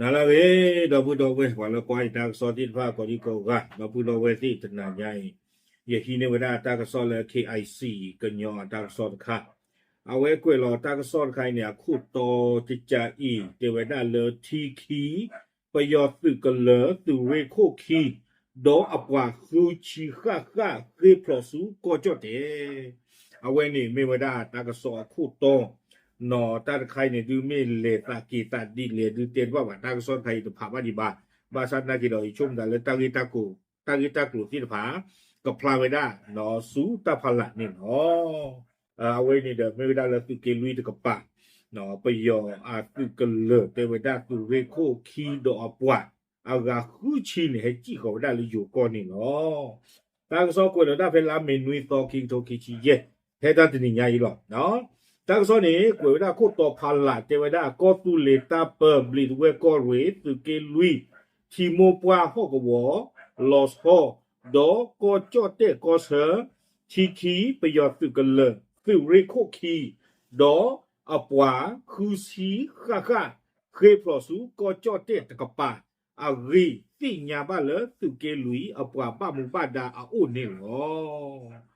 နၤလၢအဂ့ၤ ဒီပုၢ်ဒီဝဲၢ် ပှၤလၢကွၢ်ယတၢ်ကစီၣ်သ့ၣ်တဖၣ်ကိးဒံကိးဂၤ ဒီပုၢ်ဒီဝဲၢ်သ့ၣ်တနၤညါအံၤ ယဟံးန့ၢ်ဝဲဒၣ်တၢ်ကစီၣ်လၢ KIC ကညီအတၢ်ကစီၣ်တခါ, အဝဲကွဲးလီၤတၢ်ကစီၣ်တခါအံၤန့ၣ် အခိၣ်တီကကးအံၤ တဲဝဲဒၣ်လၢထံခံ ပယီၤသုးကလၢၤ သုးရ့ၣ်ခိၣ်ခံ ဒီးအပှၤဃုဆံဃၣ်ဃၣ် ဃ့ၢ်ဖျိးဆူကီၢ်ကၠီၣ်တဲာ် အဝဲန့ၣ်မ့ၢ်ဝဲဒၣ်တၢ်ကစီၣ်အခိၣ်တီ, နီၢ် တၢ်တခါအံၤန့ၣ် ဒုးမ့ၢ်လဲၤသးက့ၤသးဒ်လဲၣ်ဒုးတဲတဘၣ်ဘၣ် တၢ်ကစီၣ်တခါအံၤတဖးဘၣ်ဒံးဘၣ်, ဘၣ်ဆၣ်သနာ်က့ဒီး ယဆိကမိၣ်သးလၢတၢ်ဂ့ၢ်တၢ်ကျိၤ တၢ်ဂ့ၢ်တၢ်ကျိၤသ့ၣ်တဖၣ် ကဖျါဝဲဒၣ် နီၢ် ဆူတၢ်ဖီလာ်န့ၣ်လီၤ. အဝဲန့ၣ်ဒီးမ့ၢ်ဝဲဒၣ်လၢသုးက့လွံၢ်တကပၤ ပယီၤအသုးကလၢၤ တဲဝဲဒၣ်သုးရ့ၣ်ခိၣ်ခံဒီးအပှၤ အဂၤဃုဆံန့ၣ် ဟဲစံၣ်ဃီၤဝဲဒၣ်လၢယိၤကီၢ်န့ၣ်လီၤ. တၢ်ကစီၣ်ကွဲးလီၤဒၣ်ဖဲလါမ့ၤနွံသီ ခံကထိခံဆံယဲၢ် ဖဲတၢ်တနံၤညါအံၤလီၤ. တၢ်ကစီၣ်န့ၣ် ကွဲးဝဲဒၣ်ခိၣ်တီဖီလာ် တဲဝဲဒၣ် ကီၢ်သူလ့ၤတၢ်ပၢ ဘျံးတဝဲၢ်ကီၢ်ရ့ၣ် သုးက့လွံၢ် ထံမိၢ်ပှၢ်ဟီၣ်ကဝီၤ လီၤဆီ ဒီးကီၢ်ကၠီၣ်တဲာ်ကီၢ်ဆၢ ထံခံ ပယီၤသုးကလၢၤ သုးရ့ၣ်ခိၣ်ခံ ဒီးအပှၤဃုဆံဃၣ်ဃၣ် ဃ့ၢ်ဖျိးဆူကီၢ်ကၠီၣ်တဲာ်တကပၤ အဂ့ၢ်သ့ၣ်ညါဘၣ်လၢသုးက့လွံၢ် အပှၤဘၣ်မူဘၣ်ဒါအအိၣ်န့ၣ်လီၤ.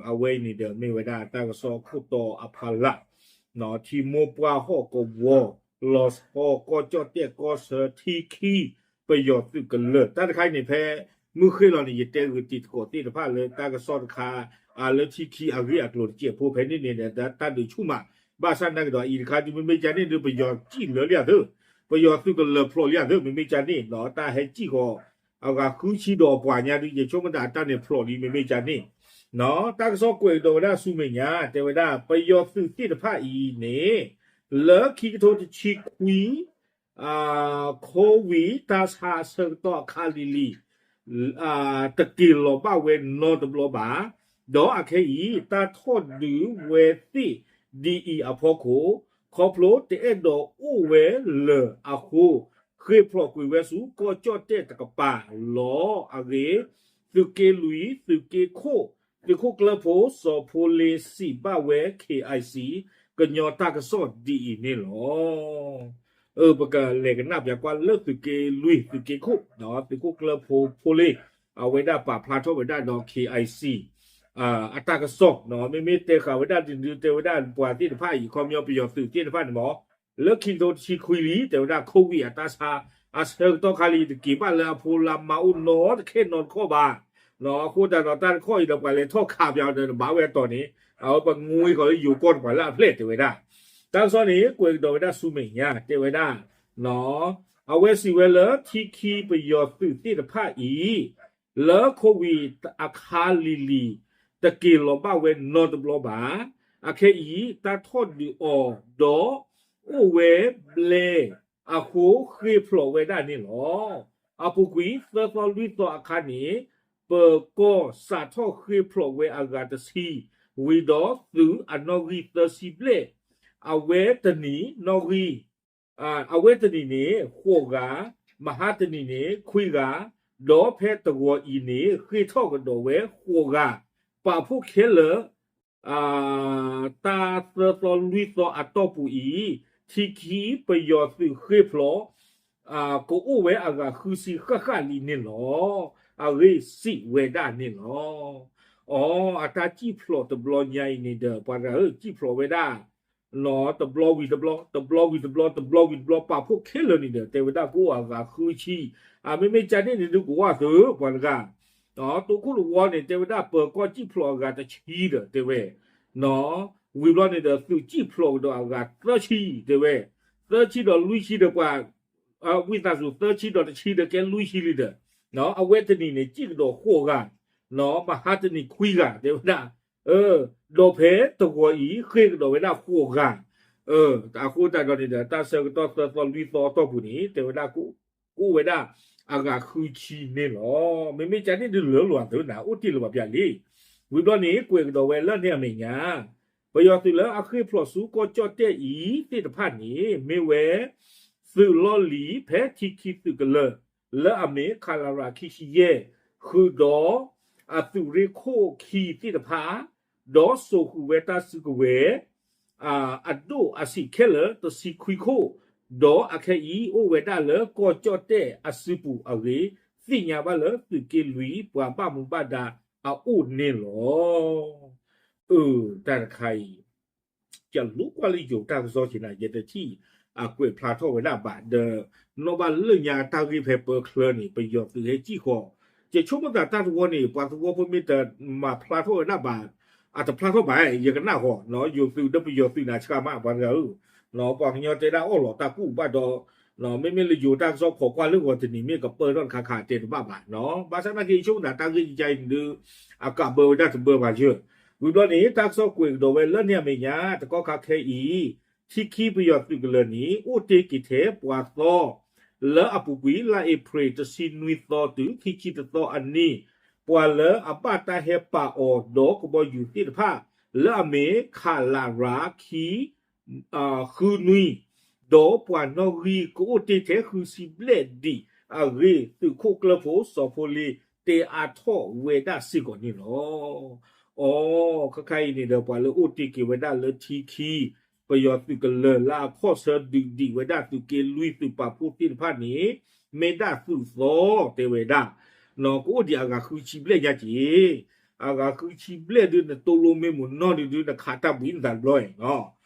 အဝဲအံၤန့ၣ်ဒီးမ့ၢ်ဝဲဒၣ်တၢ်ကစီၣ်ခိၣ်တီအဖီလာ်, နီၢ် ထံမိၢ်ပှၢ်ဟီၣ်ကဝီၤ လီၤဆီ ကီၢ်ကၠီၣ်တဲာ်ကီၢ်ဆၢ ထံခံ ပယီၤသုးကလၢၤ တၢ်တခါအံၤန့ၣ် ဖဲမုၢ်ဃ့ၢ်လီၤန့ၣ် ယတဲဂုာ်တံၤသကိးသ့ၣ်တဖၣ်လၢတၢ်ကစီၣ်တခါ လၢထံခံအဂ့ၢ်အကျိၤတစဲးဖိ ဖဲန့ၣ်န့ၣ်ဒီး တၢ်ဒုးဆူၣ်မး, ဘၣ်ဆၣ်သနာ်က့ဒီး အံၤတခါဒုး မ့မ့ၢ်ကန့ၣ်ဒုး ပယီၤစံၣ်လၢာ်လံဧါသ့, ပယီၤသုးကလၢၤဖျိးလံဧါသ့ မ့မ့ၢ်ကန့ၣ်နီၢ် တၢ်ဟဲစံၣ်ဃီၤ အဂၤဃုဆံဒီးအပှၤညါဒုး ယဆိကမိၣ်သးတၢ်န့ၣ်ဖျိးလံ မ့မ့ၢ်ကန့ၣ်, နီၢ် တၢ်ကစီၣ်ကွဲးကဒီးဝဲဒၣ်ဆူမဲာ်ညါ တဲဝဲဒၣ် ပယီၤသုးသ့ၣ်တဖၣ်အံၤန့ၣ် လၢခံကထိတဆံခွံ ခိဝံၣ် တၢ်ဆါအဆၢကတီၢ်အခါလံၤလံၤ တက့ၤလီၤဘၣ်ဝဲနီတဘျီဘၣ်, ဒီးအခဲအံၤ တၢ်ထီၣ်ဒုးဝဲသ့ၣ်ဒ်အံၤအဖီခိၣ် ခီဖျိတအဲၣ်ဒိးအိၣ်ဝဲလၢၤအဃိ ဃ့ၢ်ဖျိးကွံာ်ဝဲဆူကီၢ်ကၠီၣ်တဲာ်တကပၤလီၤ. အဂ့ၢ် သုးက့လွံၢ် သုးက့ခိၣ် သုးခိၣ်ကျၢၢ်ဖိ စီၤဖိလ့စံးဘၣ်ဝဲ KIC ကညီတၢ်ကစီၣ်ဒ်အံၤန့ၣ်လီၤ. ပကလဲၤကနၣ်ပၠးကွၢ်လၢသုးက့လွံၢ် သုးက့ခိၣ် သုးခိၣ်ကျၢၢ်ဖိဖိလ့ အဝဲဒၣ်ပာ်ဖျါထီၣ်ဝဲဒၣ်ဒီး KIC အတၢ်ကစီၣ်, မ့မ့ၢ်တဲဃာ်ဝဲဒၣ်ဒုး တဲဝဲဒၣ်ပှၤသ့ၣ်တဖၣ်အံၤ ခီပညီပယီၤသုးသ့ၣ်တဖၣ်န့ၣ်မ့ၢ် လၢခံကထိတဆံခွံလံ တဲဝဲဒၣ် ခိဝံၣ် အတၢ်ဆါ အဆၢကတီၢ်ခါလံၤ တက့ၤဘၣ်လၢအဖိလၢမါအိၣ်နီတခဲနီတခီၣ်ဘၣ်. အဃိသတးဒီးတၢ်တခီအံၤဒီး ပှၤလဲၤထီၣ်ခးပၠးအီၤဒီး ဘၣ်ဝဲအတီၢ်န့ၣ် အဝဲပှၤငွ့ကီးလၢယိၤကီၢ်တပှၤလၢအဖျဲၣ်တဲဝဲဒၣ်. တၢ်ကစီၣ်န့ၣ် ကွဲးကဒီးဝဲဒၣ်ဆူမဲာ်ညါ တဲဝဲဒၣ် အဝဲစံးဝဲလၢထံခံပယီၤသုးသ့ၣ်တဖၣ်အံၤ လၢခိဝံၣ်အခါလံၤလံၤ တက့ၤလီၤဘၣ်ဝဲနီတဘျီဘၣ်. အခဲအံၤ တၢ်ထီၣ်ဒုးအီၤဒီး အိၣ်ဝဲဘျဲအဃိ ဃ့ၢ်ဖျိးဝဲဒၣ်န့ၣ်လီၤ. အပူၤကွံာ်သၢသီလွံၢ်သီအခါန့ၣ် ပၢၤကီၢ်စးထီၣ်ဃ့ၢ်ဖျိးဝဲအဂၤတဆံ ဝံၤဒီးသုးအနီၣ်ဂံၢ်သၢဆံဘျဲၣ်, အဝဲတနံၤနီၣ်ဂံၢ် အဝဲတနံၤန့ၣ် ဃိးဂၤ, မဟါတနံၤန့ၣ် ခွံဂၤ, ဒီးဖဲတဂီၤအံၤန့ၣ် ဃ့ၢ်ထီၣ်ကဒီးဝဲဃိးဂၤ, ပာ်ဖှိၣ်ခဲလၢာ် တၢ်သၢသီလွံၢ်သီအတီၢ်ပူၤအံၤ ထံခံပယီၤသုးဃ့ၢ်ဖျိး ကအိၣ်ဝဲအဂၤဃုဆံဃၣ်ဃၣ်လံန့ၣ်လီၤ. အဂ့ၢ်စံးဝဲဒၣ်န့ၣ်လီၤ. အီ အတၢ်စံၣ်ဖျိးတဘျီညါအံၤန့ၣ်ဒီး ပှၤတဂၤဧၢ စံၣ်ဖျိးဝဲဒၣ် နီၢ် တဘျီဝံၤတဘျီ တဘျီဝံၤတဘျီ တဘျီဝံၤတဘျီ ပာ်ဖှိၣ်ခဲလၢာ်န့ၣ်ဒီး တဲဝဲဒၣ်ကအိၣ်အဂၤဃုဆံ, အမ့မ့ၢ်ကန့ၣ်န့ၣ်ဒုးကဝၣ်သု ပှၤတဂၤ တိခိၣ်တဝီန့ၣ် တဲဝဲဒၣ်ပၢၤကီၢ်စံၣ်ဖျိးအဂၤတဆံဒီး တဲဝဲ, နီၢ် ဝံၤဘျီန့ၣ်ဒီး သုးစံၣ်ဖျိးကဒီးအဂၤသၢဆံ တဲဝဲ, သၢဆံဒီးလွံၢ်ဆံဒီးပှၤ ဝံသးစူၤ သၢဆံဒီးတဆံဒီးကဲလွံၢ်ဆံလံဒီး, အဝဲတနံၤန့ၣ်စံၣ်ကဒီးဃိးဂၤ, နီၢ် မဟါတနံၤခွံဂၤ တဲဝဲဒၣ်, ဒီးဖဲတဂီၤအံၤ ဃ့ၢ်ကဒီးဝဲဒၣ်ဃိးဂၤ, အဃိသတးဒီးန့ၣ်ဒီး တၢ်ဆၢကတီၢ်သၢသီလွံၢ်သီအတီၢ်ပူၤန့ၣ် တဲဝဲဒၣ် ကအိၣ်ဝဲဒၣ်အဂၤဃုဆံန့ၣ်လီၤ. မ့မ့ၢ်ကန့ၣ်ဒုးလၢလီၤသုနၤ အိၣ်တ့ၢ်လၢၤဘၣ်ပျၢ်လံ. ဝံၤဘျီန့ၣ် ကွဲးကဒီးဝဲလၢန့ၣ်အမဲာ်ညါ ပယီၤသုးလၢအဃ့ၢ်ဖျိးဆူကီၢ်ကၠီၣ်တဲၣ်အံၤသ့ၣ်တဖၣ်န့ၣ် မ့ၢ်ဝဲ သုးလီၢ်လံၤဖဲထံခံသုးကလၢၤ လၢအမ့ၢ် ခလရ ခံဆံယဲၢ် ဃုာ်ဒီး အသုးရ့ၣ်ခိၣ်ခံသ့ၣ်တဖၣ် ဒီးစိာ်ဃုာ်ဝဲတၢ်စုကဝဲၤ အဒိၣ်အဆံးခဲလၢာ်တဆံခွံခိၣ် ဒီးအခဲအံၤအိၣ်ဝဲဒၣ်လၢကီၢ်ကၠီၣ်တဲၣ်အစုပူၤအဂ့ၢ် သ့ၣ်ညါဘၣ်လၢသုးက့လွံၢ်ပှၤဘၣ်မူဘၣ်ဒါအအိၣ်န့ၣ်လီၤ. အၢ တၢ်တခါအံၤ ယလူကွၢ်လၢယိၤတၢ်ကစီၣ်ဆ့နၤ ယတထံၣ်အကွဲးဖျါထီၣ်ဝဲဒၣ်ဘၣ်ဒီး နီၣ်ဘၣ်လၢညါတၢ်ဂ့ၢ်ဖဲပၢချၢန့ၣ် ပယီၤသုးဟဲစံၣ်ဃီၤ, ယဆိကမိၣ်သးတၢ်တဝီန့ၣ် ပှၤသဝီဖိမ့ၢ်တမၤဖျါထီၣ်ဝဲဒၣ်ဘၣ်, အတဖျါထီၣ်ဘၣ် ယကနၣ်ဃီ ယိၤသုးဒီးပယီၤသုးန့ၣ်ဆှၢမး ပှၤတဂၤဧၢ, ပှၤကညီတဲဒၣ်အီၣ်လီၤတၢ်ကူၣ်ဘၣ်ဒီး မ့မ့ၢ်လၢယိၤတၢ်ကစီၣ်ခိးကွၢ်လၢဂီၤတနံၤမ့ၢ်ကပၢထီၣ်တခါခါတဲတဘၣ်ဘၣ်, ဘၣ်ဆၣ်သနာ်က့ ယဆိကမိၣ်သးတၢ်ဂ့ၢ်ကယါအံၤန့ၣ်ဒုး အကးဘၢဝဲဒၣ်တဘၢဘၣ်ယၢၢ်, ဝံၤဘျီန့ၣ် တၢ်ကစီၣ်ကွဲးကဒီးဝဲလၢန့ၣ်အမဲာ်ညါ တကီၢ်ခါခဲအံၤ ထံခံပယီၤသုးကလၢၤန့ၣ် အိၣ်တ့ၢ်က့ၤထဲပှၤသီ လၢအပူၤကွံာ် လါအ့ဖြ့ၣ်တဆံနွံသီတုၤခံဆံတသီအနံၤ ပှၤလၢအဘၣ်တၢ်ဟဲပာ်အီၤဒီးကဘီယူၤသ့ၣ်တဖၣ် လၢအမ့ၢ် ခလရ ခံ ဃုနွံ ဒီးပှၤနီၣ်ဂံၢ်ကအိၣ်တ့ၢ်ထဲဃုဆံဘျဲၣ်ဒံးအဂ့ၢ် သုးခိၣ်ကျၢၢ်ဖိစီၤဖိလ့တဲအါထီၣ်ဝဲဒၣ်စ့ၢ်ကီးန့ၣ်လီၤ. အိ ခါခါအံၤန့ၣ်ဒီး ပှၤလၢအိၣ်တ့ၢ်က့ၤဝဲဒၣ်လၢထံခံ ပယီၤသုးကလၢၤလၢအခီၣ်ဆၢဒုးဒံးဝဲဒၣ်သုးက့လွံၢ်သုးပာ်ဖှိၣ်သ့ၣ်တဖၣ်န့ၣ် မ့ၢ်ဒၣ်သုးသီတဲဝဲဒၣ် ကအိၣ်ဒံးအဂၤဃုဆံဘျဲၣ်ညါက့ၤ, အဂၤဃုဆံဘျဲၣ်ဒုး နတိလိမ့ၢ်မုၢ်နီၢ်ဒုး နခးတၢ်ဘှံးနသးတဘျီအံၤ,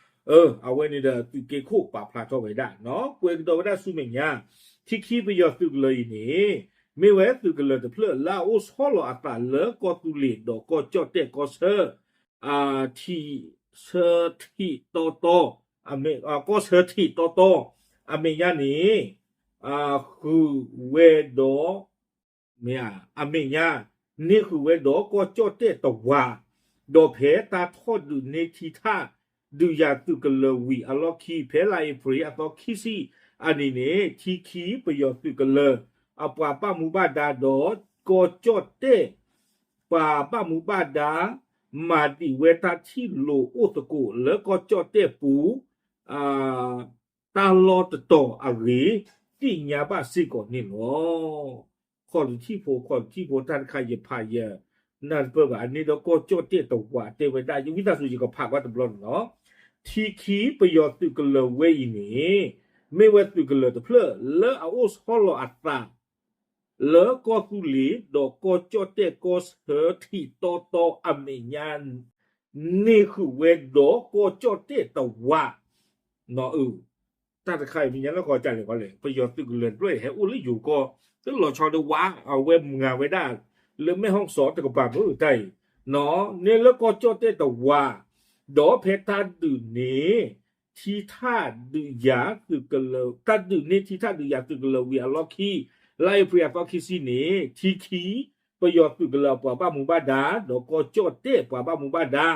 အဝဲန့ၣ်ဒီး သုးက့ခိၣ်ပာ်ဖျါထီၣ်ဝဲဒၣ် ကွဲးကဒီးဝဲဒၣ်ဆူမဲာ်ညါ, ထံခံပယီၤသုးကလၢၤအံၤန့ၣ် မ့ၢ်ဝဲသုးကလၢၤတဖျၢၣ်လၢအအိၣ်ဆီလီၤအသးလၢကီၢ်သူလ့ၤဒီးကီၢ်ကၠီၣ်တဲၣ်ကီၢ်ဆၢ ထံးဆၢထံးတီတီ ကီၢ်ဆၢထံးတီတီ အမဲာ်ညါန့ၣ် ဃုာ်ဝဲဒီး မ့ၢ်အမဲာ်ညါ န့ၢ်ဃုာ်ဝဲဒီးကီၢ်ကၠီၣ်တဲၣ်တဝာ်, ဒီးဖဲတၢ်ထီၣ်ဒုးန့ၢ်ထံထၣ်ဒုးယၤသုးကလၢၤဝံၤအလီၢ်ခံ ဖဲလါအ့ဖြ့ၣ်အသီခံဆံအနံၤန့ၣ် ထံခံပယီၤသုးကလၢၤ အပှၤဘၣ်မူဘၣ်ဒါဒီးကီၢ်ကၠီၣ်တဲၣ် ပှၤဘၣ်မူဘၣ်ဒါ မၤဒံးဝဲတၢ်ထံၣ်လိာ်အိၣ်သကိးလၢကီၢ်ကၠီၣ်တဲၣ်ပူၤ တၢ်လီၢ်တတီၤအဂ့ၢ် သ့ၣ်ညါဘၣ်စ့ၢ်ကီးန့ၣ်လီၤ. ခီၣ်တထံၣ်ဖိ ခီၣ်တထံၣ်ဖိ တၢ်တခါယဖးယနၢ်တပၢၢ်ဘၣ် အန့ၣ်ဒီးကီၢ်ကၠီၣ်တဲၣ်တဝာ်တဲဝဲဒၣ် ယဝံသးစူၤယကဖးကွၢ်တဘျီန့ၣ်လီၤ. ထံခံပယီၤသုးကလၢၤဝဲအံၤန့ၣ် မ့ၢ်ဝဲသုးကလၢၤတဖျၢၣ်လၢအအိၣ်ဆီလီၤအသး လၢကီၢ်သူလ့ၤ ဒီးကီၢ်ကၠီၣ်တဲၣ်ကီၢ်ဆၢထံးတီတီအမဲာ်ညါ န့ၢ်ဃုာ်ဝဲဒီးကီၢ်ကၠီၣ်တဲၣ်တဝာ် နီၢ်အု တၢ်တခါအံၤမဲာ်ညါလၢကီၢ်ကၠီၣ်လဲၣ်ကီလဲၣ် ပယီၤသုးကလၢၤတဖျၢၣ်အံၤ ဟဲအိၣ်လၢယိၤကီၢ် တလီၤဆီဒီးဝး အဝဲမုၢ်ဂၤဝဲဒၣ် လၢမဲၢ်ဟီၣ်စီတကပၤမုၢ်တၢ်အံၤ န့ၣ်လၢကီၢ်ကၠီၣ်တဲၣ်တဝာ် ဒီးဖဲတၢ်ဒုးန့ၣ် ထံထၣ်ဒုးယၤသုးကလၢၤ တၢ်ဒုးန့ၢ်ထံထၣ်ဒုးယၤသုးကလၢၤဝံၤအလီၢ်ခံ လါအ့ဖြ့ၣ်အသီခံဆံန့ၣ် ထံခံ ပယီၤသုးကလၢၤအပှၤဘၣ်မူဘၣ်ဒါ ဒီးကီၢ်ကၠီၣ်တဲၣ်ပှၤဘၣ်မူဘၣ်ဒါ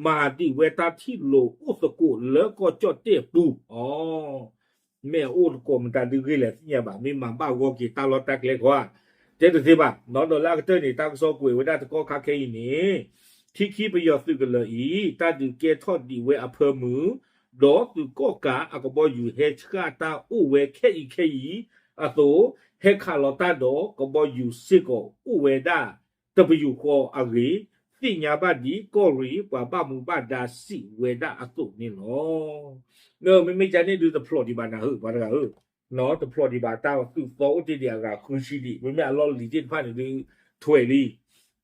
မၤဒံးဝဲတၢ်ထံၣ်လိာ်အိၣ်သကိးလၢကီၢ်ကၠီၣ်တဲၣ်ပူၤ အီ မ့ၢ်အအိၣ်သကိးမတၤဒုးဂ့ၤလဲၣ်သ့ၣ်ညါဘၣ် မ့ၢ်မၤဘၣ်ဂီၢ်က့ၤတၢ်လီၢ်တၢ်ကျဲခီဧါ တဲတသ့ဘၣ် ဒီးလၢအကတၢၢ်န့ၣ် တၢ်ကစီၣ်ကွဲးဝဲဒၣ်တကီၢ်ခါခဲအံၤန့ၣ် ထံခံပယီၤသုးကလၢၤအံၤ တၢ်ဒုးကဲထီၣ်ဒံးဝဲအဖၢမုၢ် ဒီးသုးကီၣ်ကးအကဘီယူၤဟဲဆှၣ်တၢ်အိၣ်ဝဲခဲအံၤခဲအံၤအသိး ဟဲခးလီၤတၢ်ဒီးကဘီယူၤစ့ၢ်ကီးအိၣ်ဝဲဒၣ် တပယူာ်ဃီအဂ့ၢ် သ့ၣ်ညါဘၣ်ဒ်ကီၢ်ရ့ၣ်ပှၤဘၣ်မူဘၣ်ဒါစံးဝဲဒၣ်အသိးန့ၣ်လီၤ. မ့မ့ၢ်ကန့ၣ်ဒုးတဖျိးဒံးဘၣ်နၤဧၢ ပှၤတဂၤဧၢ, တဖျိးဒံးဘၣ်တၢ်သုးသီအိၣ်တ့ၢ်ဒံးအဂၤဃုဆံဒံး မ့မ့ၢ်အလီၢ်လံၤသ့ၣ်တဖၣ်န့ၣ်ဒုး ထွဲးလံ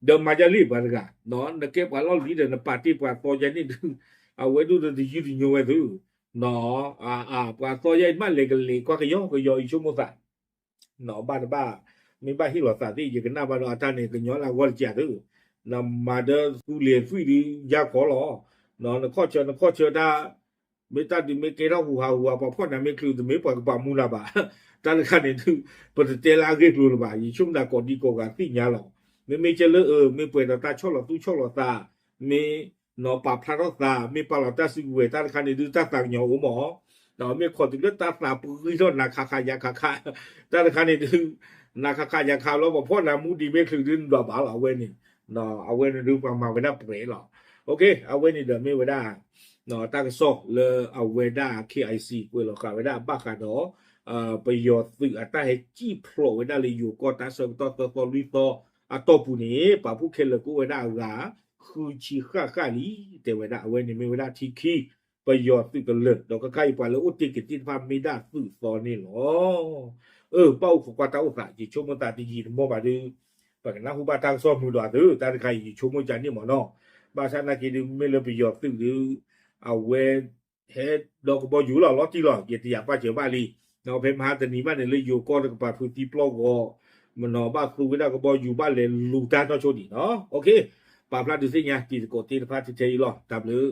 ဒီးမၤယၤလံပှၤတဂၤ နကဲပှၤလီၢ်လံၤဒီးနပာ်တ့ၢ်ပှၤသီယၤန့ၣ်ဒုး အဝဲဒၣ်ဒီးတယုၢ်တညိဝဲသု ပှၤသီယၤအံၤမးလဲၤကလဲၤကွၢ်ကယီကယီအံၤဆိကမိၣ်သး ဘၣ်တဘၣ် မ့ၢ်ဘၣ်ဟ့ၣ်လီၤသးသ့ၣ် ယကနၣ်ဘၣ်ဒီးအတၢ်န့ၣ် ကညီလၢအဂီၢ်တကးသု နမၤဒီးသူလ့ၤသွံၣ်ဒုးယါခီလီၤ နခီၣ်ဆၢ နခီၣ်ဆၢတၢ် မ့ၢ်တၢ်ဒုးမ့ၢ်ကဲထီၣ်ဟူးဟးဟူးဟး ပှၤဖီၣ်နၤမ့ၢ်ချုးတမ့ၢ်ပှၤကပာ်မူနၤဘၣ် တၢ်တခါန့ၣ်ဒုး ပတတဲလၢအဂ့ၢ်ကျိၤလၢၤဘၣ် ယဆိကမိၣ်ကိးဒံကိးဂၤသ့ၣ်ညါလီၤ မ့မ့ၢ်ကဲလၢအ မ့ၢ်ပှဲၤဒီးတၢ်ဆီၣ်လီၤသူဆီၣ်လီၤသး မ့ၢ် နီၢ်ပာ်ဖျါထီၣ်သး မ့ၢ်ပာ်လီၤတၢ်စုကဝဲၤတၢ်တခါန့ၣ်ဒုးတၢ်သးကညီၤအိၣ်မး မ့ၢ်ခိးတုၤလၢတၢ်သးပှံၤထီၣ်နၤခးခးယၤခးခး တၢ်တခါန့ၣ်ဒုး နၤခးခးယၤခးလီၤ ပှၤဖီၣ်နၤမူဒံးမ့ၢ်ချုးဒုးနဒွးဘၣ်လီၤ အဝဲန့ၣ် အဝဲန့ၣ်ဒုးပှၤမၤဝဲဒၣ်ပှဲၤလီၤ အဝဲန့ၣ်ဒီးမ့ၢ်ဝဲဒၣ် တၢ်ကစီၣ်လၢအဝဲဒၣ် KIC ကွဲးလီၤဃာ်ဝဲဒၣ်ဘၣ်ဃးဒီး ပယီၤသုးအတၢ်ဟဲစံၣ်ဖျိးဝဲဒၣ်လၢယိၤကီၢ်တၢ်ဆၢကတီၢ်သၢသီလွံၢ်သီအတီၢ်ပူၤန့ၣ် ပာ်ဖှိၣ်ခဲလၢာ်ကအိၣ်ဝဲဒၣ်အဂၤ ဃုဆံဃၣ်ဃၣ်လံ တဲဝဲဒၣ် အဝဲန့ၣ်မ့ၢ်ဝဲဒၣ်ထံခံ ပယီၤသုးကလၢာ် ဒီးခဲခါအံၤပှၤလၢအိၣ်တ့ၢ်က့ၤသ့ၣ်တဖၣ်မ့ၢ်ဒၣ်သုးသီန့ၣ်လီၤ. အၢ ပၣ်အိၣ်ခိးကွၢ်တၢ်အိၣ်သး ယဆိကမိၣ်သးတယံာ်တမီၢ်ဘၣ်ဒီး ပကနၢ်ဟူဘၣ်တၢ်ကစီၣ်မုာ်ဒီးသုး တၢ်တခါအံၤ ယဆိကမိၣ်ကန့ၣ်မ့ၢ်နီၤ. ဘၣ်ဆၣ်နာ်က့ဒီး မ့ၢ်လၢပယီၤသုးဒီး အဝဲ ဟဲဒီးကဘီယူၤလီၤ လီၤတံၢ်လီၤ ယတယာ်ပာ်စၢၤဘၣ်လံ. ဖဲမဟါတနံၤမးန့ၣ် လၢယိၤကီၢ်တကပၤဖုသံပျီၢ်ဂီၤ မနီၤဘၣ်သူဝဲဒၣ်ကဘီယူၤဘၣ်လဲၤလူၤတၢ်နီၢ်ဆိဒံးနီၤ. ပာ်ဖျါဒုးသ့ၣ်ညါတံၤသကိးသ့ၣ်တဖၣ်ထဲအံၤလီၤ. တၢ်ဘျုး